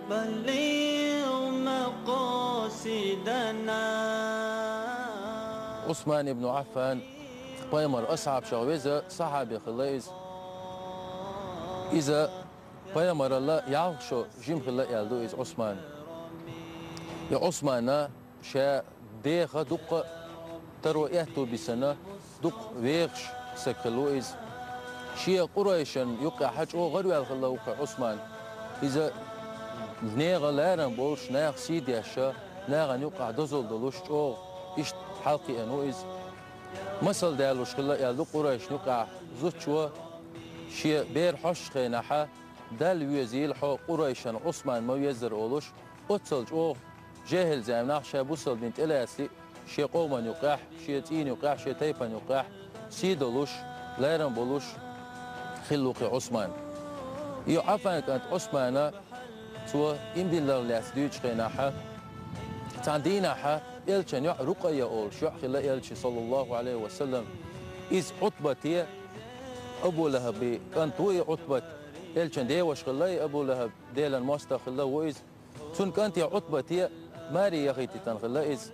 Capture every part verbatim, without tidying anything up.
بلغ مقاصدنا. Ӏусман ибн Ӏаффан, пайхамар асхьабашах веза сахьаби хилла иза. Иза пайхамарал ялх шо жима хилла аьлла ду иза Ӏусман. И Ӏусмана ша деха дуккха таро аьтту бисана, дукха вехаш саг хилла ву иза. Шен Къурайшан юккъехьа чӀогӀа гӀарваьлла хилла ву кхы Ӏусман. Иза нега ларам болуш, наха сий деш, нахана юккъехь дозалла долуш чӀогӀа иштта хьалакхиъна ву иза. Масал далуш хилла аьлла ду Къурайшна юккъехь зудчо, шен бер хьоьшучу хенахьа, Далла везийла хьо Къурайшан Ӏусман ма веззара олуш, оццал чӀогӀа жехӀил заманахь ша бусалба дин тӀелаьцале а, шен къоман юккъехь, шен цӀийнан юккъехь, шен тайпан юккъехь сий долуш, ларам болуш хилла ву кхи Ӏусман. И Ӏаффан кӀант Ӏусмана, цо иман диллар лаьцна дуьйцучу хенахьа, цхьана дийнахьа элчан йоӀ Рукъайя олуш йоӀ хилла элчан, саллаллаху Ӏалайхи ва саллам. Иза Ӏутбате, Абу ЛахӀаби кӀант ву и Ӏутбат, элчан деваша хилла и Абу ЛахӀаб, Делан мостагӀа хилла ву иза. Цуьнан кӀанте Ӏутбате маре яхийтина хилла иза.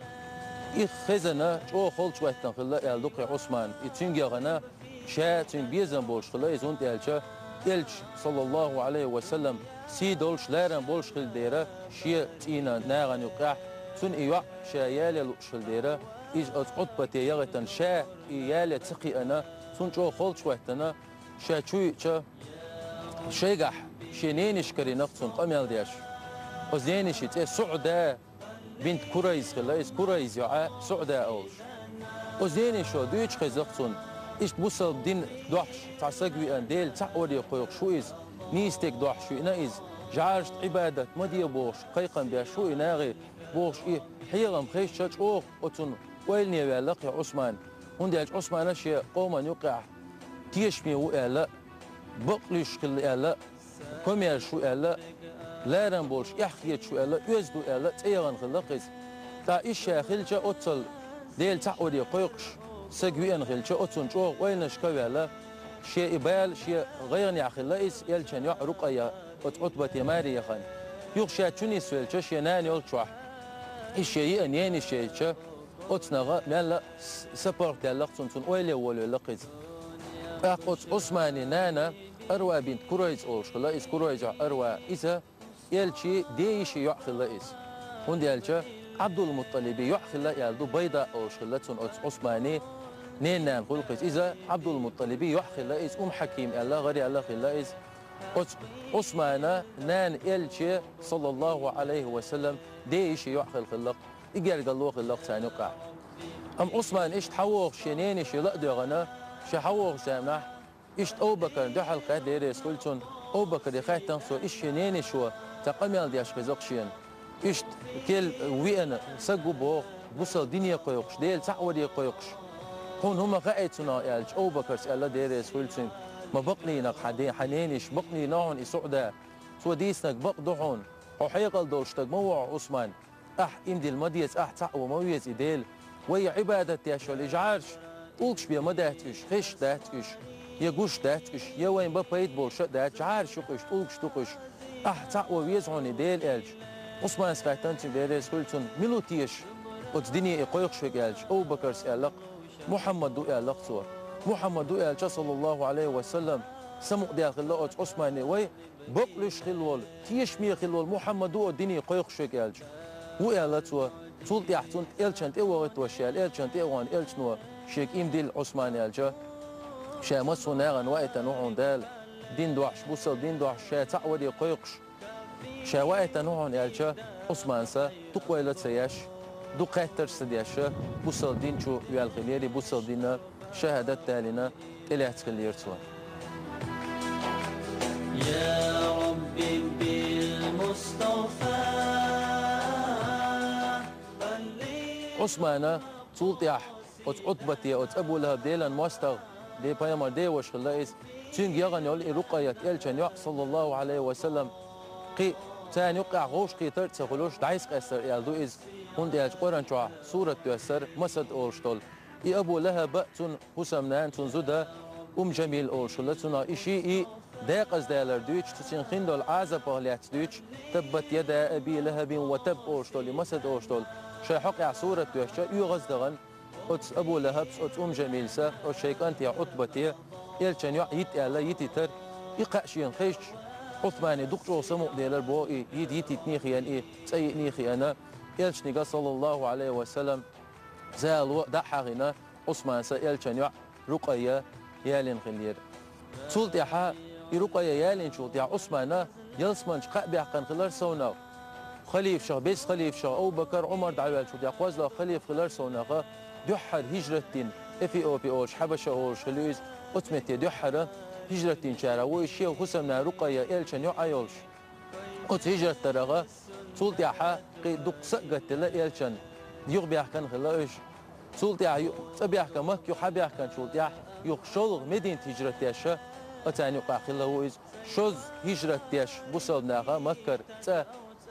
И хезна чӀогӀа холчухӀоьттина хилла аьлла ду кхи Ӏусман. И цуьнга яхана, ша цуьнга безам болуш хилла иза, хӀунда аьлча элча, саллаллаху Ӏалайхи ва саллам, сий долуш, ларам болуш хилла дера, шен цӀийнан нахана юккъехь, цунна и йоӀ ша яле лууш хилла дера, иза оцу Ӏутбате яхийтина, ша и яле ца кхиъна, цунна чӀогӀа холчухӀоьттина, ша чу йиъча, шайгахь шен ненаш карийнакх цунна къамел деш. Оцу ненаши цӀе СуӀда бинт Курайз хилла иза, Курайз йоӀа СуӀда олуш. Оцу ненашо дуьйцуш хезна-кх цунна, иштта бусалба дин дохьуш цхьа саг веана, Дела цхьаъ варе кхойкхуш ву иза, нийса стеган дохьуш веана иза, жӀарашна Ӏибадат ма де бохуш, кхайкхам беш ву и нахе бохуш, и хьехам хезча чӀогӀа оцунна ойлане ваьлла кхи Ӏусман. ХӀунда аьлча Ӏусмана шен къоман юккъехь тешаме ву аьлла, бакълуьйш хилла аьлла, комаьрша ву аьлла, ларам болуш, эхь хеташ ву аьлла, оьзда ву аьлла, цӀе яхана хилла-кх иза. ТӀаккха иза ша хилча, оццал Дела цхьаъ варе кхойкхуш саг веана хилча, оцунна чӀогӀа ойланашка ваьлла, шен и бала, шен гӀайгӀанехь хилла иза, элчан йоӀ Рукъайя оцу Ӏутбате маре яхана. Юха ша чу нисвелча, шен нана йолчохь, иза шен йиъна ненаш яйча, оцу наха мелла а с-, сапаргӀат даьлла-кх цунна, цунна ойла волавелла-кх иза. ТӀаккха оцу Ӏусмани нана Арва бинт Курайз олуш хилла иза, Курайзехь Арва, иза элчан ден йишин йоӀ хилла иза. ХӀунда аьлча Ӏабдул-МутӀалиби йоӀ хилла аьлла ду, Байда олуш хилла цунна оцу Ӏусмани ненан нана хуьлу-кх иза. Иза Ӏабдул-МутӀалиби йоӀ хилла иза, Умм Хьаким аьлла, гӀар яьлла хилла иза. Оцу Ӏусмана нана элчан, саллаллаху Ӏалайхи ва саллам, ден йишин йоӀ хилла хилла-кх, и гергарло хилла-кх царна юккъехь. Амма Ӏусман иштта хьавогӀуш шен ненаш ла а доьгӀна, ша хьавогӀучу заманахь, иштта Абу Бакарна дуьхьал хаьттина, Дела реза хуьлда цунна, Абу Бакаре хаьттина-кх цо, иштта шен ненашо цхьа къамел деш хезна-кх шена. Иштта кел веана саг ву боху, бусалба дине кхойкхуш, Дела цхьаъ варе кхойкхуш. Хьуна хӀума хаьий цунах аьлча, Абу Бакарс аьлла, Дела реза хуьлда цуьнга, ма бакъ лийнакх хьан де-, хьан ненаш, бакъ лийна хьуна и СуӀда. Цо дийцинарг бакъ ду хьуна. Хьо хьекъал долуш стаг ма ву хьо, Ӏусман. Ахь иман дилла ма деза, ахь цхьаъ ван ма веза и Дела. Вай и Ӏибадат деш йолу и жӀараш тӀулгаш бен ма дац уьш, хезаш дац уьш, я гуш дац уьш, я вайна бан пайда болуш а дац, жӀараш ю-кх уьш, тӀулгаш ду-кх уьш. Ахь цхьаъ ван веза хьуна и Дела аьлча. Ӏусманас хаьттина цуьнга, Дела реза хуьлда цунна, мила ву теша оцу дине и кхойкхуш верг аьлча, Абу Бакарс аьлла-кх, Мухьаммад ву аьлла-кх цо. Мухьаммад ву аьлча, саллаллаху Ӏалайхи ва саллам, самукъадаьлла хилла оцу Ӏусмане, вай, бакълуьйш хилла волу, тешаме хилла волу Мухьаммад ву оцу дине кхойкхуш верг аьлча. Ву аьлла цо. Цул тӀаьхьа цунна элчан тӀе а вахийтта ваша аьлла, элчан тӀе а вахана, элчано шега иман дилла Ӏусман аьлча, ша массо а нахана ваийтина ву хьуна Дала, дин дохьуш, бусалба дин дохьуш, ша цхьаъ варе кхойкхуш, ша ваийтина ву хьуна аьлча, Ӏусманса дукхойла ца еш, дукха хаттарш ца деш, бусалба дин чу ваьлла хиллера, бусалба дина шахӀадат далийна, тӀелаьцна хиллера цо. يا رب بالمصطفى بلغ. Ӏусмана цул тӀаьхьа оцу Ӏутбате, оцу Абу ЛахӀаб Делан мостагӀа, де пайхамар деваша хилла иза, цуьнга яхана йолу и Рукъайят, элчан йоӀ, саллаллаху Ӏалайхи ва саллам, кхин царна юккъехь вовшахкхетар а ца хуьлуш, дӀасакъаьстира аьлла ду иза, хӀунда аьлча Къуръан чохь сурат доьссира, Масад олуш долу. И Абу ЛахӀаб а, цуьнан хӀусамнана, цуьнан зуда Умм Жамил олуш хилла, цунах и шиъ и декъаза далар дуьйцуш, цу цуьнан хиндолу Ӏазапах лаьцна дуьйцуш, «Таббат яда Аби Лахабин ва таб» олуш долу, и масад олуш долу, шайн хьокъехь сурат доьшча, оьгӀаздахана, оцу Абу Лахабс, оцу Умму Жамилса, оцу шайн кӀанте Ӏутбате, элчан йоӀ йита аьлла, йитийтар, и кхаъ шена хезча, Ӏусмане дукха чӀогӀа самукъаделар боху и, йита йитийтиний хиъна и, цӀа йиъний хиъна, элчанга, саллаллаху Ӏалайхи ва саллам, зало дӀа а хьахийна, Ӏусманса элчан йоӀ Рукъайя ялийна хиллера. Цул тӀаьхьа и Рукъайя ялийначул тӀаьхьа Ӏусмана ялсаманчу кхаъ баьккхина хилар совнаха. Халифашах, беза халифашах Абу Бакар, Ӏумар дӀаваьллачул тӀаьхьа кхозлагӀа халифа хилар совнаха, дуьххьара хӀижрат дина, Эфиопи олуш, Хьабаша олуш хилла иза, оцу метте дуьххьара хӀижрат динчарах ву иза, шен хӀусамнана Рукъайя элчан йоӀ а йолуш. Оцу хӀижрат дараха, цул тӀаьхьа кхин дукха са а гатделла элчан, юхабаьхкина хилла уьш. Цул тӀаьхьа ю-, цӀа баьхкина, Макка юха хьабаьхкинчул тӀаьхьа, юха шолгӀа Мединат хӀижрат деш, оцарна юкъахь хилла ву иза. Шозза хӀижрат деш бусалба наха Маккара цӀа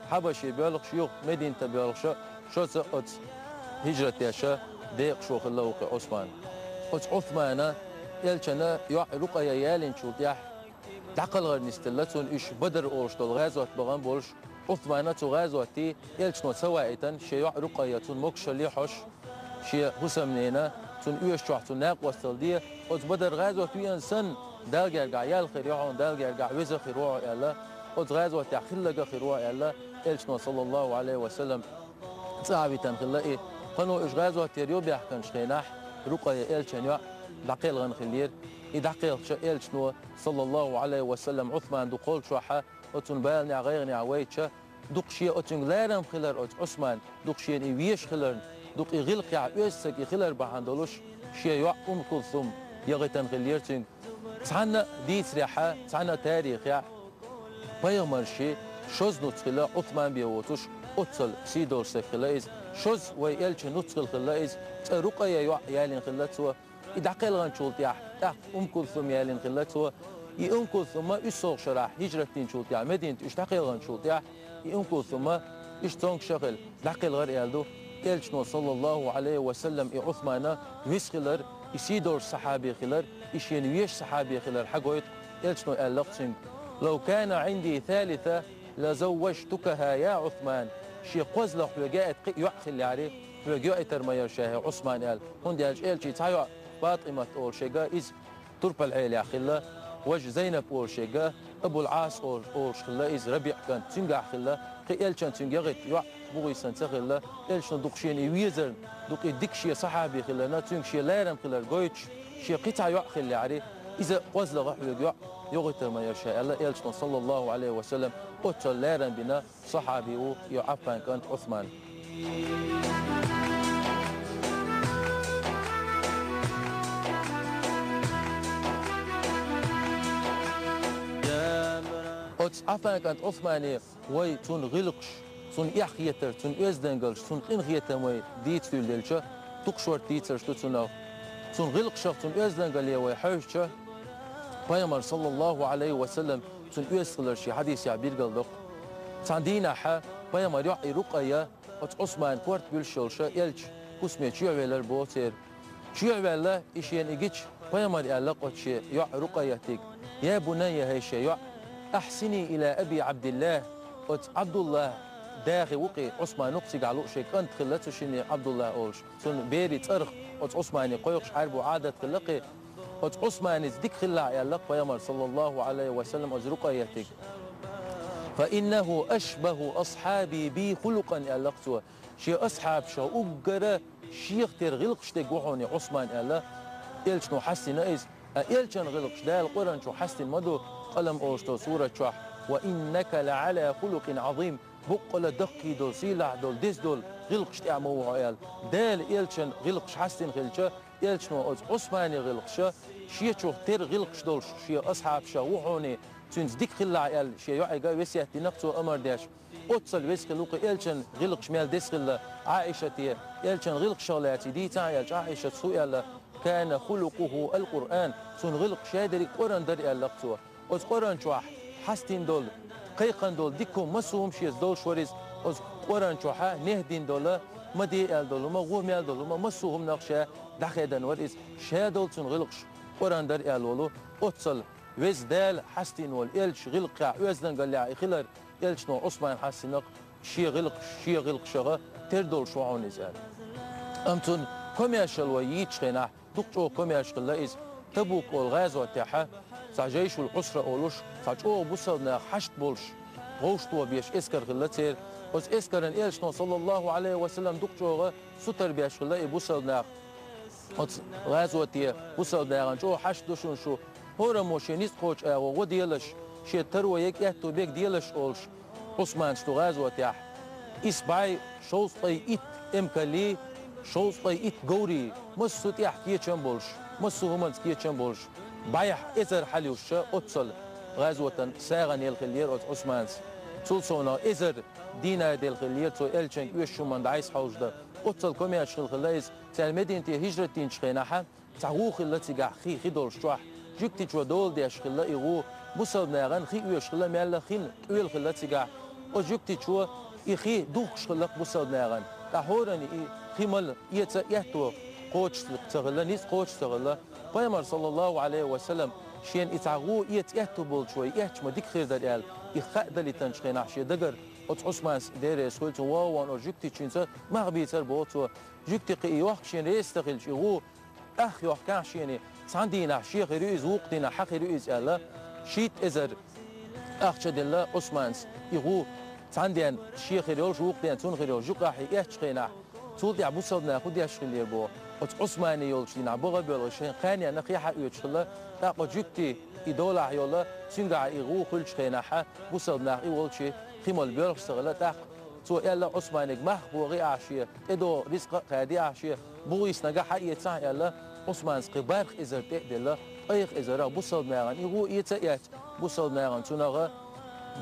Хьабаше боьлхуш, юха Мединате боьлхуш, шозза оцу хӀижрат деш декъашхо хилла ву кхин Ӏусман. Оцу Ӏусмана элчана йоӀ Рукъайя ялийначул тӀаьхьа дӀакхалхар нисделла цунна уьш Бадар олуш долу гӀазот бахана болуш, Ӏусмана цу гӀазоте элчано ца ваийтина, шен йоӀ Рукъайя цунна могушалле хьош, шен хӀусамнена цунна оьшучохь цунна накъосталла де, оцу Бадар гӀазот веана санна, Далла гергахь ял хир ю хьуна, Далла гергахь веза хир ву хьо аьлла, оцу гӀазотехь хилларг а хир ву аьлла, элчано, саллаллаху Ӏалайхи ва саллам, цӀа а витина хилла и. Кхано уьш гӀазотера юхабаьхкинчу хенахь, Рукъайя элчан йоӀ дӀакхелхина хиллера. И дӀакхелхича элчано, саллаллаху Ӏалайхи ва саллам, Ӏусман дукха волчохь, оцунна баланехь, гӀайгӀанехь вайча, дукха шен оцуьнга ларам хилар оцу Ӏусман, дукха шена и везаш хиларна, дукха и гӀиллакхехь оьзда стаг и хилар бахьана долуш, шен йоӀ Умму Кулсум яхийтина хиллера цуьнга. Цхьанна а дийцарехь, цхьанна а тарихехь, пайхамаршна шозза нуц хилла Ӏусман бен воцуш, оццул сий долуш стаг хилла иза. Шозза вайн элчан нуц хилла хилла иза, цкъа Рукъайя йоӀ ялийна хилла цо. И дӀакхелхинчул тӀаьхьа, тӀаккха Умму Кулсум ялийна хилла цо. И Умму Кулсума уьссалгӀа шарахь хӀижрат динчул тӀаьхьа, Мединате уьш дӀакхелхинчул тӀаьхьа, и Умму Кулсума иштта цомгуш а хилла, дӀакхелхира аьлла ду. Элчано, саллаллаху Ӏалайхи ва саллам, и Ӏусмана веза хилар, и сий долуш сахьаби хилар, и шена везаш сахьаби хилар хьагойту. Элчано аьлла-кх цуьнга: «Лав кана Ӏинди салиса, лазавважтукаха, я Ӏусман». Шен кхозлагӀа хьоьга яийта кхин а йоӀ хиллехьара, хьоьга йоуьйтур ма яра ша хьо, Ӏусман, аьлла. ХӀунда аьлча элчан цхьа йоӀ, ФатӀимат олуш ерг, иза турпал-Ӏелехь хилла, важа Зайнаб олуш ерг, Абул-Ӏас олуш, олуш хилла иза, РабиӀ кӀант, цуьнгахь хилла, кхин элчан цуьнга яхийта йоӀ бухий санна ца хилла, элчано дукха шена и везарна, дукха и дика шен сахьаби хиларна, цуьнга шен ларам хилар гойтуш, шен кхин цхьа йоӀ хиллехьара, иза кхозлагӀа хьоьга йоӀ йохуьйтур ма яра ша аьлла, элчано, саллаллаху Ӏалайхи ва саллам, оццул ларам бина сахьаби ву и Ӏаффан кӀант Ӏусман. Оцу Ӏаффан кӀант Ӏусмане вай цуьнан гӀиллакхаш, цуьнан эхь хетар, цуьнан оьздангаллаш, цуьнан къинхетам вай дийца дуьйладелча, дукха шорта дийцарш ду цунах. Цуьнан гӀиллакхашах, цуьнан оьздангалле вай хьаьвзича, пайхамар, саллаллаху Ӏалайхи ва саллам, цуьнан оьзда хилар шен хьадисехь билгалдоккху. Цхьана дийнахь пайхамар йоӀ и Рукъайя оцу Ӏусман корта буьллуш йолуш элчан хӀусаме чоьхьавелира боху церан. Чоьхьаваьлла, и шена и гича, пайхамара аьлла-кх оцу шен йоӀ Рукъайятига: «Я бунайя, хӀай сан йоӀ, ахьсини ила Аби Ӏабдиллахь», оцу Ӏабдуллахь дахи ву-кх и, Ӏусман ву-кх цигахь лууш, шайн кӀант хилла цу шинна Ӏабдуллахь олуш. Цуьнан берийн цӀарах оцу Ӏусмане кхойкхуш хьарбо Ӏадат хилла-кх и. Оцу Ӏусманица дика хилалахь аьлла-кх пайхамара, саллаллаху Ӏалайхи ва саллам, оцу Рукъайятига. «Фа иннаху ашбаху асхьаби би хулукъан», аьлла-кх цо. Шен асхьабашах уггара шех тера гӀиллакхаш дерг ву хьуна и Ӏусман аьлла, элчано хьастина иза. Ткъа элчан гӀиллакхаш Дала Къуръан чу хьастина ма ду, Къалам олуш долу сурат чохь: «Ва иннака ла Ӏала хулукъин Ӏазим», боккъала даккхий долу, сийлахь долу, деза долу гӀиллакхаш тӀехь ма ву хьо аьлла. Дала элчан гӀиллакхаш хьастина хилча, элчано оцу Ӏусманан гӀиллакхаш, шечух тера гӀиллакхаш долуш шен асхьабашах ву хьуна, цуьнца дика хилалахь аьлла, шен йоӀига весет дина-кх цо, амар деш. Оццул веза хилла ву-кх элчан гӀиллакхаш мел деза хилла Ӏаишате, элчан гӀиллакхашах лаьцна дийцахьа аьлча, Ӏаишас хӀу аьлла: «Кана хулукъуху ал-Къуръан», цуьнан гӀиллакх шадерг Къуръан дара аьлла-кх цо. Оцу Къуръан чохь хьастина долу, кхайкхина долу дика хӀума, массо а хӀума шеца долуш вара иза. Оцу Къуръан чохь нехь дина долу, ма де аьлла долу хӀума, гӀо мел долу хӀума, массо а хӀуманах ша дӀахедана вара иза. Шадолу цуьнан гӀиллакхаш Къуръан дара аьлла волу, оццул Веза Дала хьастийна волу элча гӀиллакхехь оьздангаллехь и хилар, элчано Ӏусман хьастинарг шен гӀиллакх-, шен гӀиллакхашха тера долуш ву хьуна иза аьлла. Амма цунна комаьршалла вай йийцучу хенахь, дукха чӀогӀа комаьрша хилла иза. Табук олу гӀазотехь, цхьа жайшул Ӏусра олуш, цхьа чӀогӀа бусалба нах хьашт болуш, вовшахтохабеш эскар хилла церан. Оцу эскаран элчано, саллаллаху Ӏалайхи ва саллам, дукха чӀогӀа сутара беш хилла и бусалба нах. Оцу гӀазоте бусалба нахана чӀогӀа хьашт ду шуна шу, хӀораммо шен ницкъ кхочу агӀо гӀо делаш, шен таро ерг аьтту берг делаш олуш, Ӏусманца ду гӀазотехь. Исс бӀе шовзткъе итт эмкаллий, шовзткъе итт говрий, массо а тӀехь кечам болуш, массо а хӀуманца кечам болуш, бӀех эзар хьалаюьсуш оццул гӀазотан сагӀанел хиллера оцу Ӏусманца. Цул совнах эзар динар дела хиллера цо элчанга оьшуш хӀуманна дӀасахьовзадан. Оццул комаьрша хилла хилла иза. Цара Мединате хӀижрат динчу хенахь, цхьа гӀу хилла цигахь, хи, хи долуш чохь. Жуьгтичо дола деш хилла и гӀу, бусалба нахана хи оьшуш хилла мелла хин кӀоьла хилла цигахь. Оцу жуьгтичо и хи духкуш хилла-кх бусалба нахана. Ткъа хӀоранна и хи мала эца а, аьтту кхочуш ца хилла, ницкъ кхочуш ца хилла. Пайхамар, саллаллаху Ӏалайхи ва саллам, шена и цхьа гӀу эца аьтту болчу вай эцча ма дика хир дара аьлла, и хаа далийтинчу хенахь шен дагара оцу Ӏусманца, Дела реза хуьлда цунна, вогӀу ван оцу жуьгтичуьнца мах бийцар боху цо. Жуьгти кхин йохку шена реза ца хилча и гӀу, тӀах йохкахь шена, цхьана дийнахь шен хир ю иза, вукху дийнахь хьан хир ю иза аьлла, шийтта эзар ахча делла Ӏусманца и гӀу, цхьана ден шен хир йолуш, вукху ден цунна хир йолуш, юкъахь и эцчу хенахь. Цул тӀаьхьа бусалба нах хӀун деш хиллера боху? Оцу Ӏусмане йолчу дийнахь бага а боьлхуш, шайн кхаьнненна хи хьаоьцуш хилла, тӀаккха оцу жуьгти и долахь йолу, цуьнгахь и гӀу хуьлучу хенахь, бусалба нах и волчу хи мала боьлхуш ца хилла, тӀаккха цо аьлла Ӏусманега: «Мах богӀий ахь шен, тӀедогӀу рицкъа а кхаьдий ахь шен, бухийс нагахь хьаэцахь», — аьлла, Ӏусманца кхин барх эзар тӀе а делла, ткъе ялх эзарах бусалба нахана и гӀу эца а эцна, бусалба нахана цунах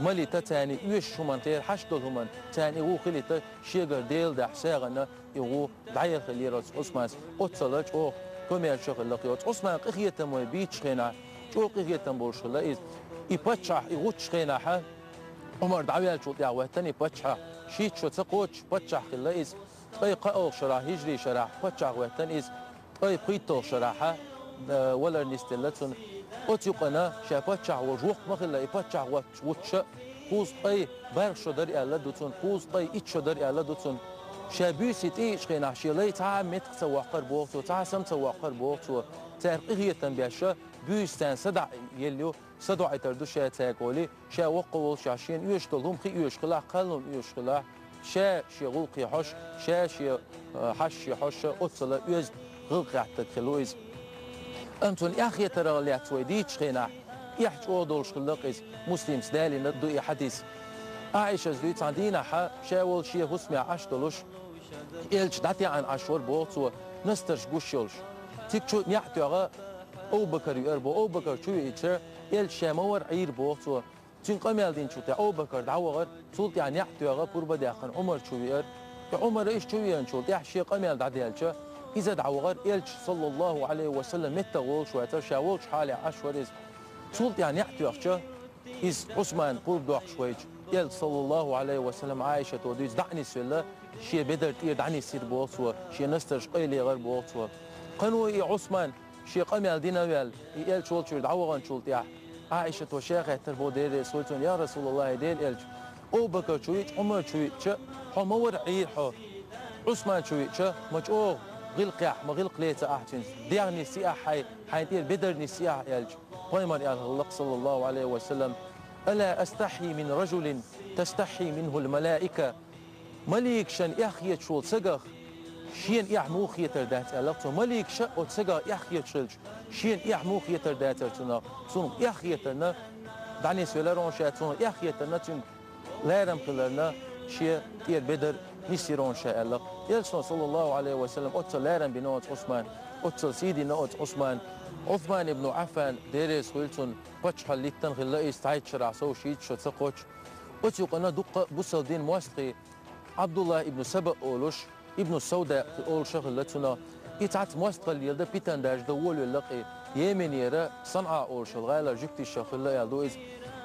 малийта, царна оьшуш хӀуманна, церан хьашт долу хӀуманна, царна и гӀу хилийта, шегара Делан дуьхьа сагӀина и гӀу дӀаелла хиллера оцу Ӏусманца. Оццул чӀогӀа комаьрша хилла-кх и. Оцу Ӏусман къинхетам вай бийцучу хенахь, чӀогӀа къинхетам болуш хилла иза. И паччахь, и гӀуттучу хенахь, Ӏумар дӀаваьллачул тӀаьхьа хӀоьттина и паччахь, шийтта шо ца кхоччуш паччахь хилла иза. Ткъе кхоалгӀачу шарахь, хӀижрий шарахь паччахь хӀоьттина иза. Ткъе кхийтталгӀачу шарахь, э, валар нисделла цунна. Оцу юкъана ша паччахь волуш воккха ма хилла, и паччахь гӀоттуш, гӀуттуш а, кхузткъе барх шо дара аьлла ду цунна, кхузткъе итт шо дара аьлла ду цунна. Ша буьйса тӀеийчу хенахь шен лай цхьа а меттах ца воккхура боху цо, цхьа а сам ца воккхура боху цо. Цаьрга къинхетам беш, буьйса царна садаӀа елла ю, садоӀийтар ду ша цаьрга олий, ша воккха волушехь, шена оьшуш долу хӀума хи оьшуш хилахь, кхаллалма оьшуш хилахь, ша шен гӀуллакхе хьожуш, ша шен, э, хьашташка хьожуш, оццул оьзда гӀиллакх-гӀаттарг хилла ву иза. Амма цунна эхь хетарах лаьцна вай дийцучу хенахь, эхь чӀогӀа долуш хилла-кх иза, Муслимца далийна ду и хьадис. Ӏаишас дуьйцу, цхьана дийнахь ша волу шен хӀусамехь Ӏаш долуш, элча дӀатаьӀна Ӏаш вара боху цо, настарш гуш йолуш. Цига чу неӀ тоьхна Абу-Бакар веара боху, Абу-Бакар чу веъча, элча ша ма варра Ӏийра боху цо. Цуьнга къамел динчул тӀаьхьа Абу-Бакар дӀавахара, цул тӀаьхьа неӀ тоьхна пурба а даьккхина Ӏумар чу веара. И Ӏумара иштта чу веанчул тӀаьхьа шен къамел дӀадаьлча, иза дӀавахара, элча, саллаллаху Ӏалайхи ва саллам, меттах волуш вацара, ша волчу хьалехь Ӏаш вара иза. Цул тӀаьхьа неӀ тоьхча, иза Ӏусман пурба доккхуш вайча, элча, саллаллаху Ӏалайхи ва саллам, Ӏаишата дуьйцу, дӀа а нисвелла, шен бедар тӀера дӀанисйира боху цо, шен настарш къайлаьхара боху цо. Кхана ву и Ӏусман, шен къамел дина а ваьлла, и элча волчуьра дӀаваханчул тӀаьхьа, Ӏаишата ша хаьттира боху, Дела реза хуьлда цунна: «Я РасулаллахӀ, Делан элча, Абу-Бакар чу веъча, Ӏумар чу веъча, хьо ма варра Ӏийра хьо. Ӏусман чу веъча, ма чӀогӀа гӀиллакхехь, ма гӀиллакх леца ахь цуьнца, дегӀ нисйи ахь хьайн, хьайн тӀера бедар нисйи ахь», — аьлча, пайхамара аьлла хилла-кх, саллаллаху Ӏалайхи ва саллам: «Ала астахьйи мин ражулин тастахьйи минхул малаика». Маликашна эхь хеташ волу сагах шена эхь муха хетар дац аьлла-кх цо. Маликаша оцу сагах эхь хеташ хилча, шена эхь муха хетар дацара цунах? Цунах эхь хетарна дӀанисвелар хьуна ша, цунах эхь хетарна цуьнга ларам хиларна шен тӀера бедар нисйира хьуна ша аьлла-кх. Элчано, саллаллаху Ӏалайхи ва саллам, оццул ларам бина оцу Ӏусман, оццул сий дина оцу Ӏусман. Ӏусман ибн Ӏаффан, Дела реза хуьлда цунна, паччахьалла литтина хилла иза, цхьайтта шарахь сов шийтта шо ца кхоччуш. Оцу юкъана дуккха а бусалба динан мостагӀий, Ӏабдулла ибн Саба олуш, ибн Савда олуш а хилла цунах. И цхьацца мостагӀалла леладан, питана даржадан волавелла-кх и. Йеменера СанӀа олуш йолу гӀалара жуьгташах хилла аьлла ду иза.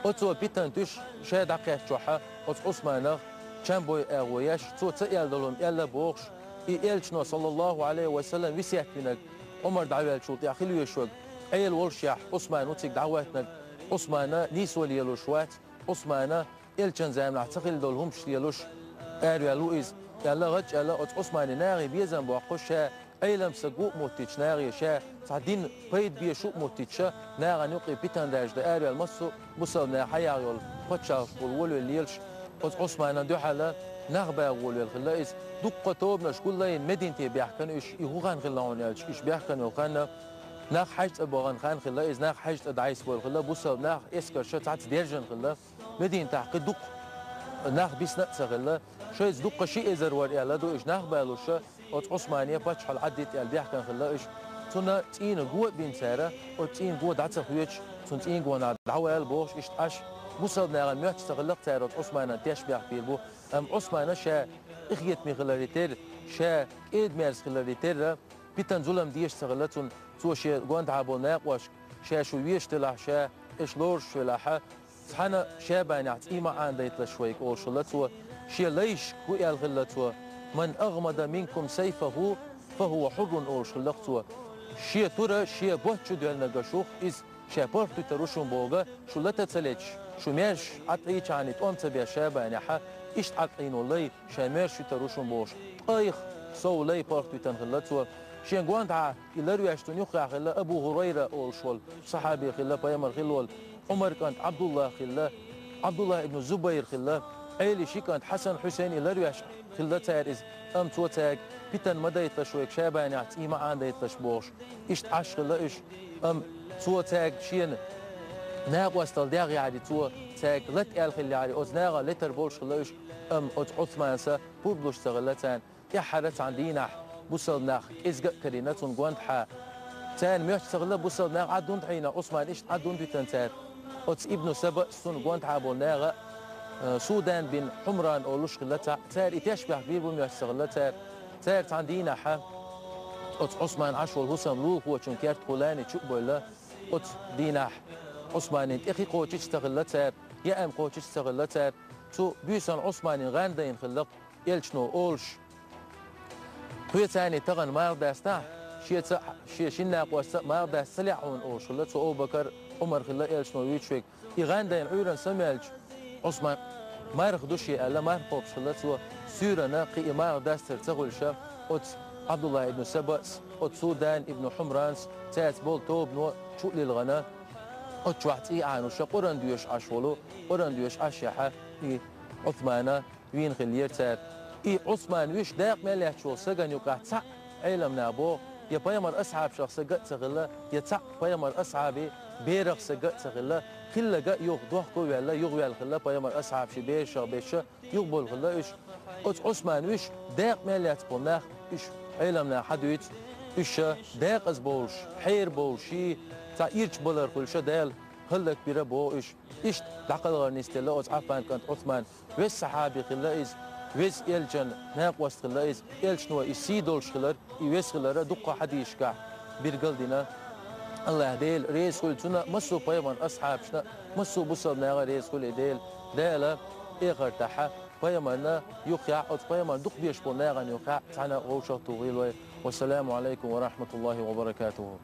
Оцо питана туьйсуш, ша дӀакхаьччахьана, оцу Ӏусманах чамбой агӀо еш, цо ца аьлла долу хӀума аьлла бохуш, и элчано, саллаллаху Ӏалайхи ва саллам, весет винарг, Ӏумар дӀаваьллачул тӀаьхьа хила везарг, Ӏела волушехь, Ӏусман ву цига дӀахӀоьттинарг, Ӏусмана нийсо лелош вац, Ӏусмана элчан заманахь ца хилла долу хӀумаш лелош араваьлла ву иза. Аьлла гӀадж аьлла, оцу Ӏусмане нахе безам боккхуш, ша Ӏелам са гу а моттича нахе, ша цхьа дин пайда бешу а моттича, нахана юкъе питан даьржа дан араваьлла массо а бусалба наха хьаяхь йолу пачхьалкхаш волавелла лелаш, оцу Ӏусманан дуьхьала нах багӀа волавелла хилла иза. Дуккха тобанаш гуллайна Мединате баьхкина уьш, и хӀун хан хилла хьуна аьлча, уьш баьхкина йолу ханна, нах хьаьж цӀа бахана хан хилла иза, нах хьаьж цӀа дӀайса болу хилла, бусалба нах эскарша цхьацца дерзана хилла. Мединатахь кхин дукха нах бисна а ца хилла. Шайца дуккха ши эзар вара аьлла ду уьш нах балуша, оцу Ӏусмане паччахьалла Ӏаддита аьлла бехкан хилла уьш. Цунна цӀийнан го а бина цара, оцу цӀийнан го дӀа ца хоьцуш, цунна цӀийнан гонахь дӀавала бохуш, иштта Ӏаш, бусалба нахана моьттуш ца хилла-кх цара оцу Ӏусманан тешнабехк бийр бу. Амма Ӏусмана ша къинхетаме хиларе терра, ша кӀеда-мерза хиларе терра, питан зулам дезаш ца хилла цунна, цо шен гондахьа болу накъосташка, ша шу везаш делахь, ша аша лоруш велахьа, цхьана Шабанехь цӀий ма Ӏанадайталаш вайга олуш хилла цо, шен лайшка хӀу аьлла хилла цо: «Ман агӀмада минкум сайфаху, фахӀува хьуррун», олуш хилла-кх цо. Шен тура шен боцчу доьллинарг шух иза, ша паргӀатвитар ву шун боху, шу лата ца леташ, шу маьрша Ӏаткъийчахьана тӀом ца беш Шабанехьа, иштта Ӏаткъийна волу лай, ша маьрша витар ву шун бохуш, ткъайх сов лай паргӀатвитина хилла цо. Шен гондахьа и ларвеш цунна юххехь хилла Абу ХӀурайра олуш волу сахьаби хилла, пайхамар хилла волу Ӏумар кӀант Ӏабдуллах хилла, Ӏабдуллах ибн Зубайр хилла, Ӏели ши кӀант Хьасан, Хьусайн и ларвеш хилла цара иза, амма цо цаьрга: «Питан ма дайталаш вайга Шабанехь, цӀий ма Ӏанадайталаш», бохуш, иштта Ӏаш хилла уьш. Амма цо цаьрга шена накъосталла дегӀ яхьари, цо цаьрга лата аьлла хилла яхьари, оцу наха летар болуш хилла уьш, амма оцу Ӏусманас пурба луш ца хилла царна. ТӀаьххьара цхьана дийнахь бусалба нах кӀезга а карийна цунна гондахьа. Царна моьттуш ца хилла бусалба нах Ӏаддунтхьийна, Ӏусман иштта Ӏаддунтвитина цара. Оцу Ибну Сабас цунна гондахьа болу наха, э, Судан бин Хьумран олуш хилла цхьаъ. Цара и тешнабехк бийр бу моьттуш ца хилла цара. Цара цхьана дийнахьа оцу Ӏусман Ӏаш волу хӀусам лулахочун керта кху лани чу а бевлла, оцу дийнахь Ӏусманин тӀе хи кхочуш ца хилла цара, яа ма кхочуш ца хилла цара. Цу буьйсанна Ӏусманин гӀан дайна хилла-кх, элчано олуш: «Тхоьца тахана марха дастахь, шеца а, шен шина накъостца а марха даста ца лаьа хьуна», олуш хилла цо. Абу-Бакар, Ӏумар хилла элчано вуьйцуш верг. И гӀан дайна Ӏуьйранна самаьлча, Ӏусман: «Марха ду шен», аьлла, марха кхобуш хилла цо. Суьйранна кхин и марха дастар ца хуьлуша, оцу Ӏабдуллах ибн Сабас, оцу Судан ибн Хьумранс, цаьрца болу тобано чу а лилгӀана, оцу чохь цӀий Ӏануша, Къуръан доьшуш Ӏаш волу, Къуръан доьшуш Ӏаш яхьа, и Ӏусмана вийна хиллера цара. И Ӏусман вуьш дакъа мел лаьтташ волу сагана юкъахь цхьаъ Ӏеламнаха боху, я пайхамар асхьабашах сага а ца хилла, я цхьаъ пайхамар асхьабий берах сага а ца хилла, хилларг а юха дохко а ваьлла, юхаваьлла хилла пайхамар асхьабаший берашах беша, юхабевлла хилла уьш. Оцу Ӏусман вуьш дакъа мел лаьцна болу нах, уьш Ӏеламнаха хьадуьйцу, уьш декъаза бовлуш, хьера бовлуш, ший цхьа ирча балар хуьлуша Дала хӀаллакбира боху уьш. Иштта дӀакхалхар нисделла оцу Ӏаффан кӀант Ӏусман. Веза сахьаби хилла иза, веза элчан накъост хилла иза, элчано и сий долуш хилар, и веза хилара дуккха хьадисашкахь билгал а дина. АллахӀ Дела реза хуьлда цунна а, массо а пайхамаран асхьабашна а, массо а бусалба наха а реза хуьлда и Дела. Дала эхартахьа пайхамарна юххехь, оцу пайхамарна дукха безаш болу нахана юххехь цхьаьна вовшахтухийла вай. Вассаламу Ӏалайкум ва рахьматуллахӀи ва баракатухӀу.